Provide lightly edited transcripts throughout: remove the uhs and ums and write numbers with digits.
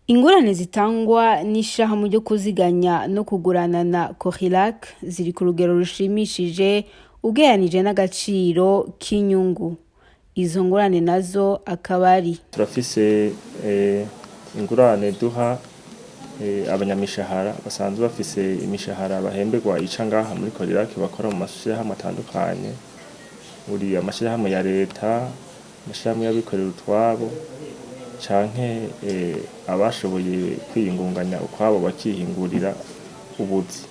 Ingurane zitangwa n'ishirahamwe ryo kuziganya no kuguranana Corilac ziri ku rugero rushimishije ugereranije n'agaciro k'inyungu. Izo ngurane nazo akaba ari: Turafise ingurane duha abanyamishahara basanzwe bafise imishahara bahemberwa ica ngaha muri Corilac, bakora mu mashirahamwe atandukanye, uri amashirahamwe ya leta, amashirahamwe y'abikorera utwabo, canke abashoboye kwiyungunganya ukwabo bakihingurira ubuzi.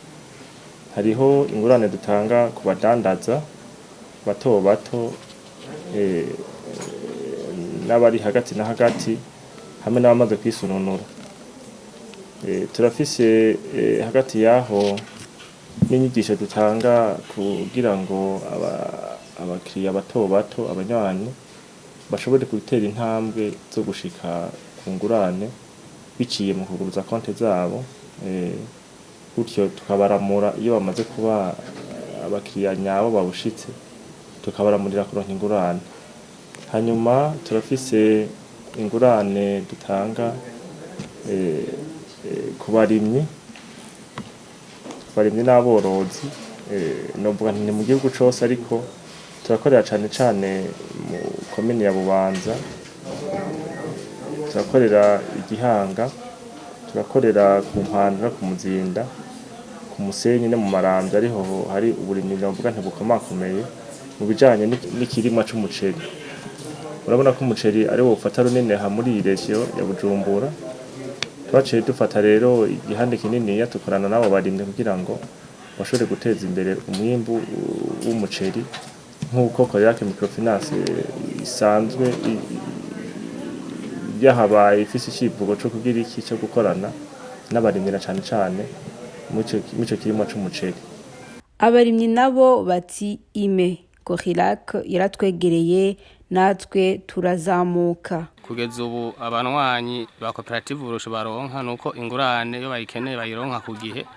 Hariho ingurane dutanga ku badandaza bato bato n'abari hagati na hagati hamwe n'abamaze kwisununura. Turafise hagati yaho n'inyigisho dutanga kugira ngo abakiriya bato bato, abanywanyi, bashobore gutera intambwe zo gushika ku ngurane biciye mu kuguruza konte zabo, gutyo tukabaramura iyo bamaze kuba abakiriya nyabo babushitse, tukabaramurira kuronka ingurane. Hanyuma turafise ingurane dutanga ku barimyi, ku barimyi n'aborozi. Novuga nti ni mu gihugu cose, ariko turakorera cane cane mu komine ya Bubanza, turakorera Igihanga, turakorera ku Mpanda no ku Muzinda, ku Musenyi no mu Maramvya, ariho hari uburimyi novuga nti bukomakomeye mu bijanye n'ikirimwa c'umuceri. Urabona ko umuceri ariwo ufata runini aha muri iyi région ya Bujumbura. Twaciye dufata rero igihande kininiya, tukorana n'abo barimyi kugira ngo bashobore guteza imbere umwimbu w'umuceri, nk'uko Corilac Microfinance isanzwe yahabaye ifise icivugo co kugira iki, co gukorana n'abarimyi na cane cane mu'ico kirimwa c'umuceri. Abarimyi nabo bati: "Ime Corilac yaratwegereye, natwe turazamuka." Kugeza ubu abanywanyi ba koperative urusho baronka nuko ingurane iyo bayikeneye bayironka ku gihe,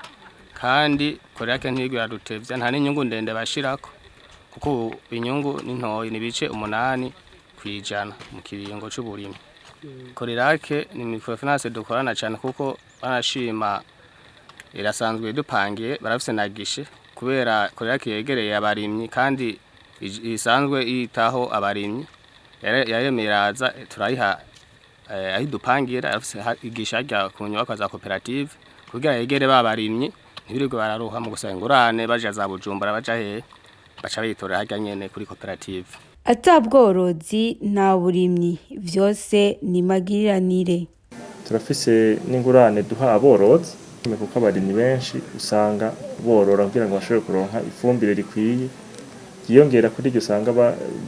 kandi Corilac ntigwira dutevya, nta n'inyungu ndende bashirako, kuko ubu inyungu ni ntoyi, ni 8% mu kiringo c'uburimyi. Corilac ni microfinance dukorana cyane, kuko banashima irasanzwe idupangiye, barafise na guichet, kubera Corilac yegereye abarimyi kandi isanzwe yitaho abarimyi. Yaremeye iraza turayiha aho idupangira, arafise igisha rya ku nyubakwa za koperative kugira yegere ba barimyi, ntibirirwe bararuha mu gusaba ingurane baja za Bujumbura, baja hehe, baca bitorera harya nyene kuri koperative. Ata bworozi nta burimyi, vyose ni magiriranire. Turafise n'ingurane duha aborozi, kuko abarimyi benshi usanga borora kugira ngo bashobore kuronka ifumbire rikwiye ryiyongera kuri iryo usanga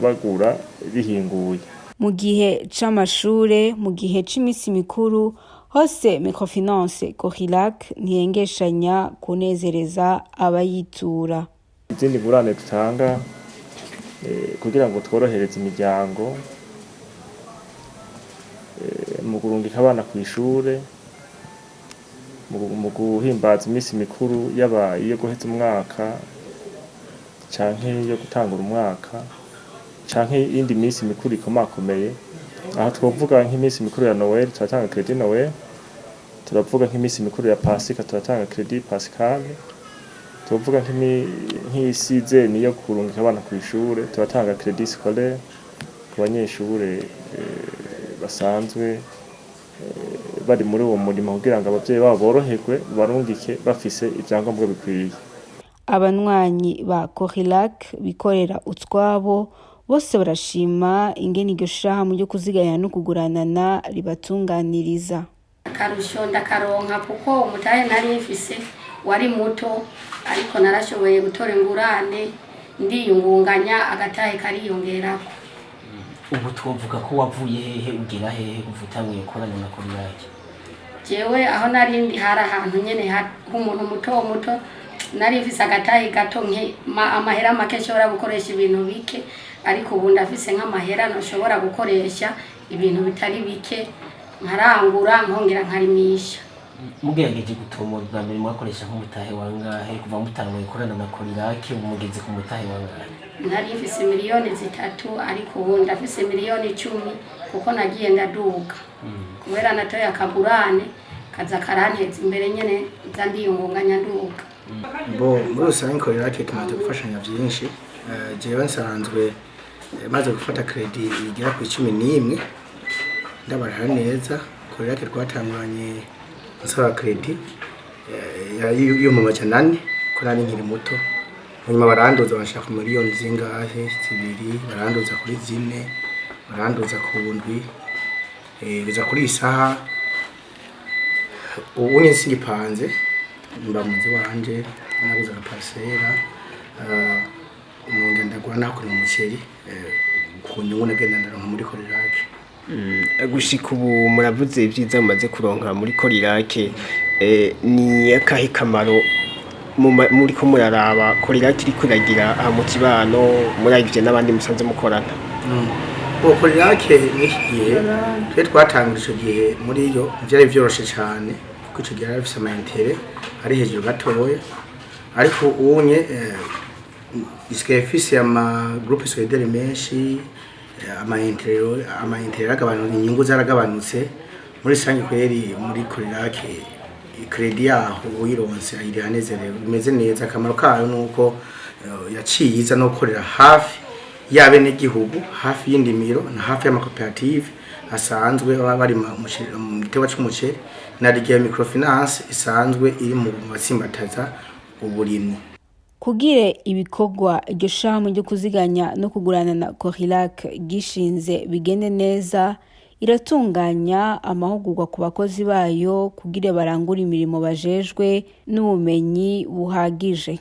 bagura rihinguye. Mu gihe c'amashure, mu gihe c'imisi mikuru hose, microfinance Corilac ntiyengeshanya kunezereza abayitura. Izindi ngurane dutanga kugira ngo tworohereze imiryango mu kurungika abana kw'ishure, mu guhimbaza imisi mikuru, yaba iyo guheza umwaka canke iyo gutangura umwaka canke iyindi misi mikuru ikomakomeye. Aha twovuga nk'imisi mikuru ya Noel, turatanga crédit Noel. Turavuga nk'imisi mikuru ya Pasika, turatanga crédit pascal. Tuvuga nk'isizeni yo kurungika abana kw'ishure, turatanga crédit scolaire ku banyeshure basanzwe bari muri uwo murimo, kugira ngo abavyeyi babo boroherwe barungike bafise ivyangombwa bikwiye. Abanywanyi ba Corilac bikorera utwabo bose barashima ingene iryo shirahamwe ryo kuziganya no kuguranana ribatunganiriza. Akarusho ndakaronka kuko umutahe nari mfise wari muto, ariko narashoboye gutora ingurane, ndiyungunganya, agatahe kariyongerako. Ubu twovuga ko wavuye hehe ugera hehe kuva utanguye gukorana na Corilac? Jewe aho nari ndi hari ahantu nyene h'umuntu muto muto, nari mfise agatahe gato, amahera make nshobora gukoresha ibintu bike, ariko ubu ndafise nk'amahera nshobora gukoresha ibintu bitari bike, nkarangura nkongera nkarimisha. Mugerageje gutomora, bwa mbere mwakoresha nk'umutahe wangahe? Kuva mutanguye gukorana na Corilac, ubu mugeze ku mutahe wangahe? Nari mfise miliyoni 3, ariko ubu ndafise miliyoni 10, kuko nagiye ndaduga kubera natoye akagurane kaza karanteza imbere nyene, nza ndiyungunganya nduga. Bo muri rusange Corirake tumaze gufashanya byinshi. Jewe nsanzwe maze gufata crédit igera ku 11, ndabarara neza. Corirake twatanguranye nsaba crédit yo mu 400, ko nari nkiri muto. Hanyuma baranduza bashaka miliyoni zingahe, 2, baranduza kuri 4, baranduza ku 7, biza kuri iyi saha. Ubu nyine singipanze, mba mu nzu wanje, naguze agaparcelle, ngenda ndagura nakora umuceri ku nyungu nagenda ndaronka muri Corirake. Gushika ubu muravuze ibyiza mumaze kuronka muri Corirake. Ni akahe kamaro muriko muraraba Corirake iriko iragira aha mu kibano, murabivye n'abandi musanze mukorana? Ubu Corirake n'iki gihe, twe twatangura ico gihe muri yo vyari vyoroshe cane, kuko ico gihe yari afise ama intérêts ari hejuru gatoya, ariko ubunye isigaye ifise ama groupe solidaire menshi, ama intérêts yaragabanutse, inyungu zaragabanutse muri rusange. Kweri muri Corirake crédit yaho uyironse ayiriha anezerewe, bimeze neza. Akamaro kayo nuko yaciye iza no gukorera hafi y'abenegihugu, hafi y'indimiro na hafi y'amakoperative asanzwe baba barima mu giterwa c'umuceri, na rigiya microfinance isanzwe iri mu batsimbataza uburimyi. Kugira ibikorwa iryo shirahamwe ryo kuziganya no kugurana na Corilak gishinze bigende neza, iratunganya amahugurwa ku bakozi bayo kugira barangure imirimo bajejwe n'ubumenyi buhagije.